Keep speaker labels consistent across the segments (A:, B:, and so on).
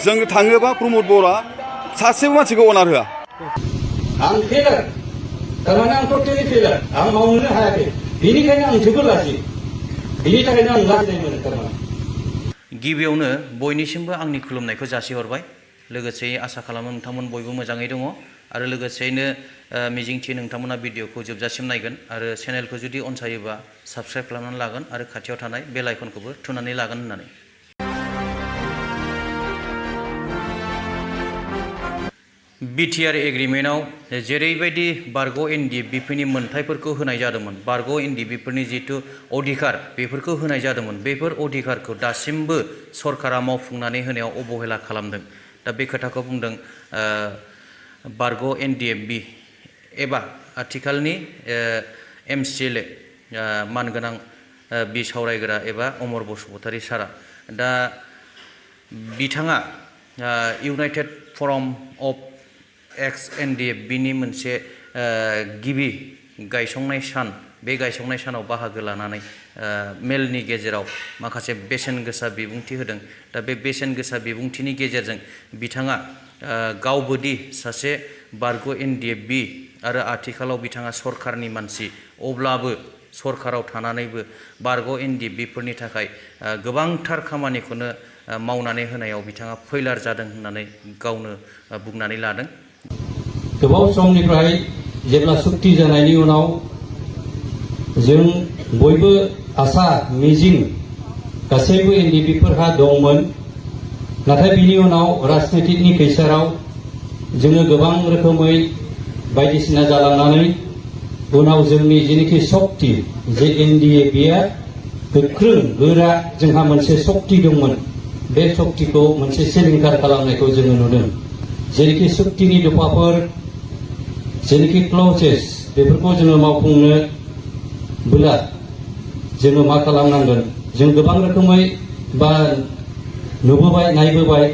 A: जों थाङोबा प्रमद बर'आ सासेबो मानसिखौ अनार होआ
B: आं फेलार थारमाने आं टटेलि फेलार आं मावनोनो हायाखै बेनिखायनो आं जोबोद लाजि बेनि थाखायनो आं लाजिनाय मोनो थारमाने
C: गिबियावनो बयनिसिमबो आंनि खुलुमनायखौ जासिहरबाय लोगोसे आसा खालामो नोंथांमोन बयबो मोजाङै दङ आरो लोगोसेयैनो मिजिंथियो नोंथांमोना भिडिअखौ जोबजासिम नायगोन आरो चेनेलखौ जुदि अनसायोबा साबस्क्राइब खालामनानै लागोन आरो खाथियाव थानाय बेल आइकनखौबो थुनानै लागोन होननानै बिटिआर एग्रिमेन्टआव जेरैबायदि बारग' एनडिएफबिफोरनि मोनथायफोरखौ होनाय जादोंमोन बारग' एनडिएफबिफोरनि जिथु अधिकार बेफोरखौ होनाय जादोंमोन बेफोर अधिकारखौ दासिमबो सरकारा मावफुंनानै होनायाव अबहेला खालामदों दा बे खोथाखौ बुंदों बारग' एनडिएफबि एबा आथिखालनि एमसिएलए मानगोनां बिसावरायग्रा एबा अमर बसुमतारी सारा दा बिथाङा इउनाइटेड फराम अफ एक्स एनडिएफबिनि मोनसे गिबि गायसंनाय सान बे गायसंनाय सानाव बाहागो लानानै मेलनि गेजेराव माखासे बेसेन गोसा बिबुंथि होदों दा बे बेसेन गोसा बिबुंथिनि गेजेरजों बिथाङा गावबोदि सासे बारग' एनडिएफबि आरो आथिखालाव बिथाङा सरकारनि मानसि अब्लाबो सरकाराव थानानैबो बारग' एनडिएफबिफोरनि थाखाय गोबांथार खामानिखौनो मावनानै होनायाव बिथाङा फैलार जादों होननानै गावनो बुंनानै लादों
B: गोबाव समनिफ्राय जेब्ला सुक्ति जानायनि उनाव जों बयबो आसा मिजिं गासैबो एनडिएफबिफोरहा दंमोन नाथाय बिनि उनाव राजनितिकनि खैसाराव जोङो गोबां रोखोमै बायदिसिना जालांनानै उनाव जोंनि जेनोखि सक्ति जे एनडिएफबिआ गोख्रों गोरा जोंहा मोनसे सक्ति दंमोन बे सक्तिखौ मोनसे सिलिंखार खालामनायखौ जोङो नुदों जेनोखि सुक्तिनि दफाफोर जेनोखि क्लजेस बेफोरखौ जोङो मावफुंनोब्ला जोङो मा खालामनांगोन जों गोबां रोखोमै बा नुबोबाय नायबोबाय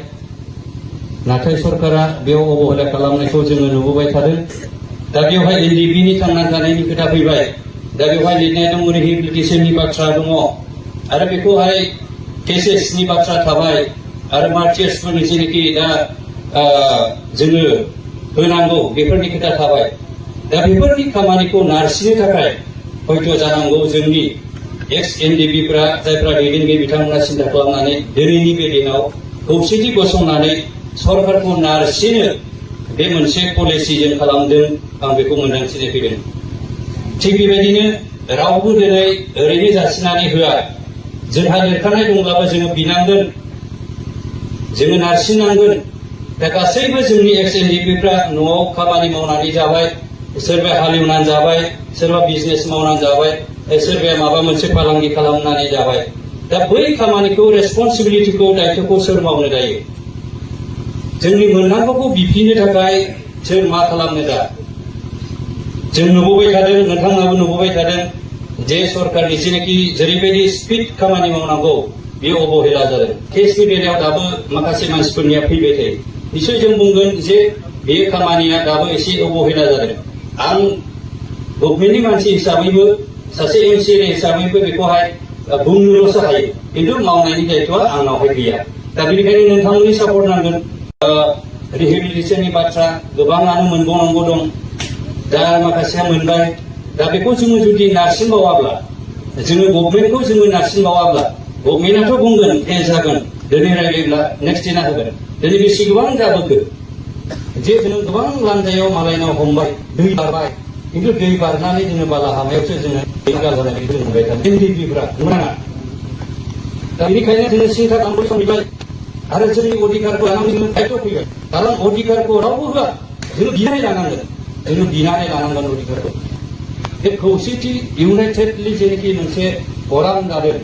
B: नाथाय सरकारा बेयाव अबहेला खालामनायखौ जोङो नुबोबाय थादों दा बेवहाय एनडिएफबिनि थांना थानायनि खोथा फैबाय दा बेवहाय लिरनाय दं रिहेबिलिटेसननि बाथ्रा दङ आरो बेखौहाय केसेसनि बाथ्रा थाबाय आरो मार्टियार्सफोरनि जेनोखि दा जोङो होनांगौ बेफोरनि खोथा थाबाय दा बेफोरनि खामानिखौ नारसिननो थाखाय हयथ' जानांगौ जोंनि एक्स एनडिएफबिफ्रा जायफ्रा दैदेनगिरि बिथांमोना सिन्था खालामनानै दिनैनि बे दिनाव खौसेथि गसंनानै सरकारखौ नारसिनो बे मोनसे पलिसिजों खालामदों आं बेखौ मोन्दांथिनाय फैदों थिग बेबायदिनो रावबो दिनै ओरैनो जासिनानै होआ जोंहा लिरखानाय दंब्लाबो जोङो बिनांगोन जोङो नारसिननांगोन दा गासैबो जोंनि एक्स एनडिएफबिफ्रा न'आव खामानि मावनानै जाबाय सोरबा हालेवनानै जाबाय सोरबा बिजनेस मावनानै जाबाय सोरबाया माबा मोनसे फालांगि खालामनानै जाबाय दा बै खामानिखौ रेसपन्सिबिलिटिखौ दायित्वखौ सोर मावनो दायो जोंनि मोननांगौखौ बिफिननो थाखाय सोर मा खालामनो दा जों नुबोबाय थादों नोंथांमोनाबो नुबोबाय थादों जे सरकारनि जेनाखि जेरैबायदि स्पिड खामानि मावनांगौ बेयो अबहेला जादों केसनि बेलायाव दाबो माखासे मानसिफोरनिया फैबाय थायो निश्चय जों बुंगोन जे बे खामानिया दाबो एसे अबहेला जादों आं गभर्नमेन्टनि मानसि हिसाबैबो सासे एमसिएलए हिसाबैबो बेखौहाय बुंनोल'सो हायो खिन्थु मावनायनि दायित्वआ आंनावहाय गैया दा बेनिखायनो नोंथांमोननि सापर्ट नांगोन रिहेबिलिटेसननि बाथ्रा गोबाङानो मोनबावनांगौ दं दा माखासेया मोनबाय दा बेखौ जोङो जुदि नारसिनबावाब्ला जोङो गभर्नमेन्टखौ जोङो नारसिनबावाब्ला गभर्नमेन्टआथ' बुंगोन जागोन दिनै रायज्लायब्ला नेक्स्ट दिना होगोन दिनै बेसे गोबां जाबोखो जे जोङो गोबां लान्जायाव मालायनाव हमबाय दै बारबाय खिन्थु दै बारनानै जोङो बालाहामायावसो जोङो गारजानायखौ जों नुबाय थादों एनडिएफबिफ्रा नङा दा बेनिखायनो जोङो सिन्था खालामनो सानबाय आरो जोंनि अधिकारखौ लानानै जोङो दायित्व फैगोन खारन अधिकारखौ रावबो होआ जोङो बिनानै लानांगोन अधिकारखौ बे खौसेथि इउनाइटेडलि जेनोखि मोनसे फराम जादों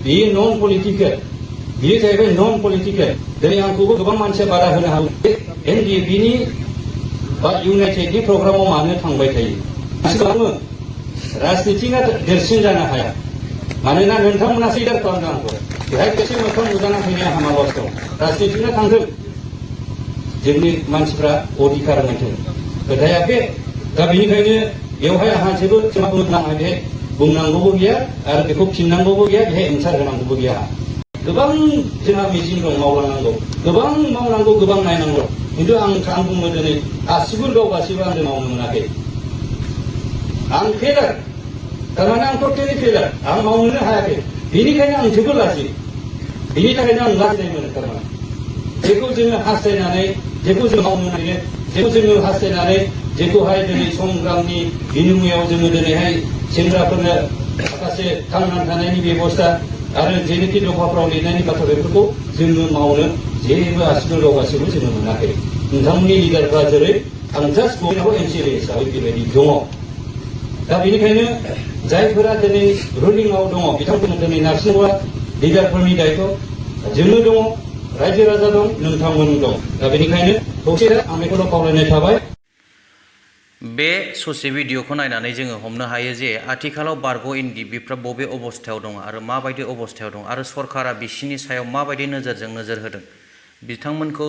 B: बेयो नन पलिटिकेल बेयो जाहैबाय नन पलिटिकेल दिनै आंखौबो गोबां मानसिया बादा होनो हागौ एनडिएफबिनि बा इउनाइटेडनि प्रग्रामाव मानो थांबाय थायो खालामो राजनितिकआ देरसिन जानो हाया मानोना नोंथांमोनासो लिडार खालामनांगौ बेहाय खेबसे मोखां नुजाना फैनाया हामा लस दं राजनितिकआ थांथों जोंनि मानसिफ्रा अधिकार मोनथों खोथाया बे दा बेनिखायनो बेवहाय आंहा जेबो बुंनांगौबो गैया आरो बेखौ फिननांगौबो गैया बेहाय एन्सार होनांगौबो गैया गोबां जोंहा मिजिं दं मावलांनांगौ गोबां मावनांगौ गोबां नायनांगौ खिन्थु आं बुङो दिनै गासिबो गासिबो आं मावनो मोनाखै आं फेलार थारमाने आं टटेलि फेलार आं मावनोनो हायाखै बेनिखायनो आं जोबोद लासै बेनि थाखायनो आं लाजिनाय मोनो थारमाने जेखौ जोङो हास्थायनानै जेखौ जों मावनो नागिरो जेखौ जोङो हास्थायनानै जेखौहाय दिनै संग्रामनि बिनिमयाव जोङो दिनैहाय सेंग्राफोरनो माखासे थांनानै थानायनि बेबस्था आरो जेनोखि दफाफ्राव लिरनायनि बाथ्रा बेफोरखौ जोङो मावनो जेबो आसिबो गासिबो जोङो मोनाखै नोंथांमोननि लिडारफ्रा जेरै आं जास्ट बयनावबो एमसिएलए हिसाबै बेबायदि दङ दा बेनिखायनो जायफोरा दिनै रुलिंआव दङ बिथांमोननो दिनै नारसिनग्रा लिडारफोरनि दायथ' जोंनो दङ रायजो राजा दं नोंथांमोन दं दा बेनिखायनो खौसे आं बेखौल' खावलायनाय थाबाय
C: बे ससे भिडिअखौ नायनानै जोङो हमनो हायो जे आथिखालाव बारग' एनडिएफबिफ्रा बबे अबस्थायाव दङ आरो माबायदि अबस्थायाव दं आरो सरकारा बिसिनि सायाव माबायदि नोजोरजों नोजोर होदों बिथांमोनखौ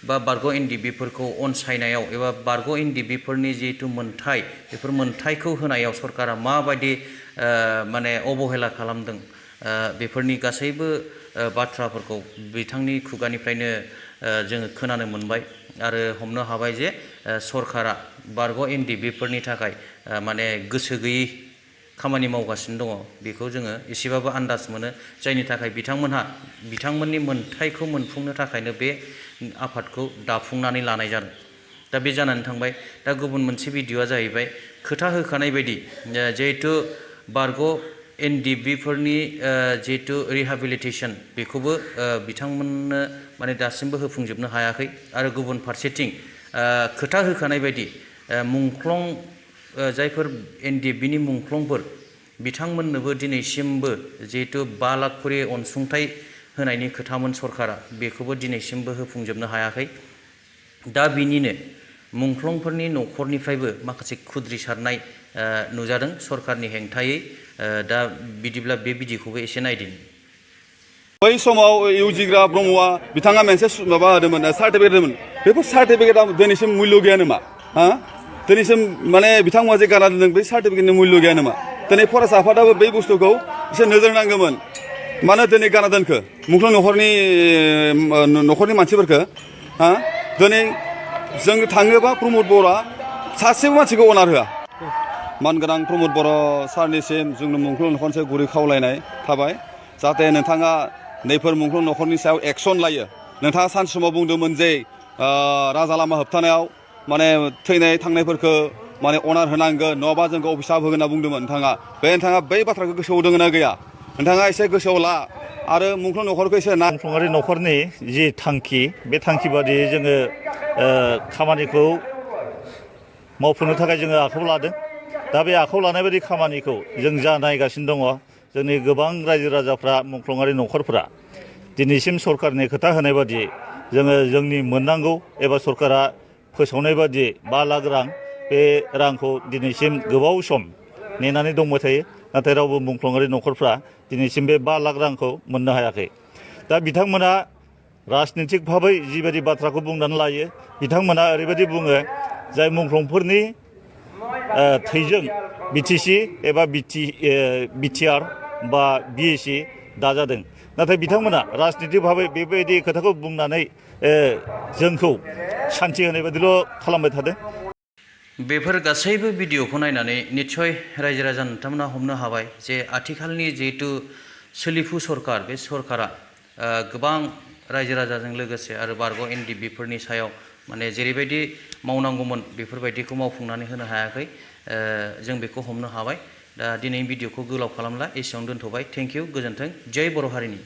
C: बा बारग' एनडिएफबिफोरखौ अनसायनायाव एबा बारग' एनडिएफबिफोरनि जिहेतु मोन्थाय बेफोर मोन्थायखौ होनायाव सरकारा माबायदि माने अबहेला खालामदों बेफोरनि गासैबो बाथ्राफोरखौ बिथांनि खुगानिफ्रायनो जोङो खोनानो मोनबाय आरो हमनो हाबाय जे सरकारा बारग' एनडिएफबिफोरनि थाखाय माने गोसो गैयै खामानि मावगासिनो दङ बेखौ जोङो एसेबाबो आन्दाज मोनो जायनि थाखाय बिथांमोननि मोन्थायखौ मोनफुंनो थाखायनो बे आफादखौ दाफुंनानै लानाय जादों दा बे जानानै थांबाय दा गुबुन मोनसे भिडिअआ जाहैबाय खोथा होखानाय बायदि जिहेतु बारग' एनडिएफबिफोरनि जिहेतु रिहेबिलिटेसन बेखौबो बिथांमोननो माने दासिमबो होफुंजोबनो हायाखै आरो गुबुन फारसेथिं खोथा होखानाय बायदि मुंख्लं जायफोर एनडिएफबिनि मुंख्लंफोर बिथांमोननोबो दिनैसिमबो जिहेतु 5 लाख खरि अनसुंथाइ होनायनि खोथामोन सरकारा बेखौबो दिनैसिमबो होफुंजोबनो हायाखै दा बिनिनो मुंख्लंफोरनि न'खरनिफ्रायबो माखासे खुद्रिसारनाय नुजादों सरकारनि हेंथायै दा बिदिब्ला बे भिडिअखौबो एसे नायदिनि
A: बै समाव इउजिग्रा ब्रह्मआ बिथाङा मोनसे माबा होदोंमोन सार्टिफिकेट होदोंमोन बेफोर सार्टिफिकेटआ दिनैसिम मुल्य गैया नामा दिनैसिम माने बिथांमोना जे गारना दोनदों बै सार्टिफिकेटनि मुल्य गैया नामा दिनै फरायसा आफादाबो बै बुस्थुखौ एसे नोजोर नांगौमोन मानो दिनै गारना दोनखो मुंख्लं न'खरनि मानसिफोरखौ दिनै जों थाङोबा प्रमद बर'आ सासेबो मानसिखौ अनार होआ मानगोनां प्रमद बर' सारनिसिम जोंनो मुंख्लं न'खरनि सायाव गुरै खावलायनाय थाबाय जाहाथे नोंथाङा नैफोर मुंख्लं न'खरनि सायाव एक्सन लायो नोंथाङा सानसे समाव बुंदोंमोन जे राजा लामा होबथानायाव माने थैनाय थांनायफोरखौ माने अनार होनांगोन नङाबा जोंखौ अफिसाव होगोन होनना बुंदोंमोन नोंथाङा बै बाथ्राखौ गोसोआव दङ ना गैया नोंथाङा एसे गोसोआव ला आरो मुंख्लं न'खरखौ एसे
D: मुंख्लंआरि न'खरनि जि थांखि बे थांखि बादियै जोङो खामानिखौ मावफुंनो थाखाय जोङो आखायाव लादों दा बे आखायाव लानाय बायदि खामानिखौ जों जा नायगासिनो दङ जोंनि गोबां रायजो राजाफ्रा मुंख्लंआरि न'खरफ्रा दिनैसिम सरकारनि खोथा होनाय बादियै जोङो जोंनि मोननांगौ एबा सरकारा फोसावनाय बादियै 5 लाख रां बे रांखौ दिनैसिम गोबाव सम नेनानै दंबाय थायो नाथाय रावबो मुंख्लंआरि न'खरफ्रा दिनैसिम बे 5 लाख रांखौ मोननो हायाखै दा बिथांमोना राजनितिक भाबै जिबायदि बाथ्राखौ बुंनानै लायो बिथांमोना ओरैबायदि बुङो जाय मुंख्लंफोरनि थैजों बिटिसि एबा बिटिआर बा बिएसि दाजादों नाथाय बिथांमोना राजनितिक भाबै बेबायदि खोथाखौ बुंनानै जोंखौ सान्थि होनाय बायदिल' खालामबाय थादों
C: बेफोर गासैबो भिडिअखौ नायनानै निस्सय रायजो राजा नोंथांमोना हमनो हाबाय जे आथिखालनि जिहेतु सोलिफु सरकार बे सरकारा गोबां रायजो राजाजों लोगोसे आरो बारग' एनडिएफबिफोरनि सायाव माने जेरैबायदि मावनांगौमोन बेफोरबायदिखौ मावफुंनानै होनो हायाखै जों बेखौ हमनो हाबाय दा दिनै भिडिअखौ गोलाव खालामला एसेयावनो दोनथ'बाय थेंक इउ गोजोन्थों जय बर' हारिनि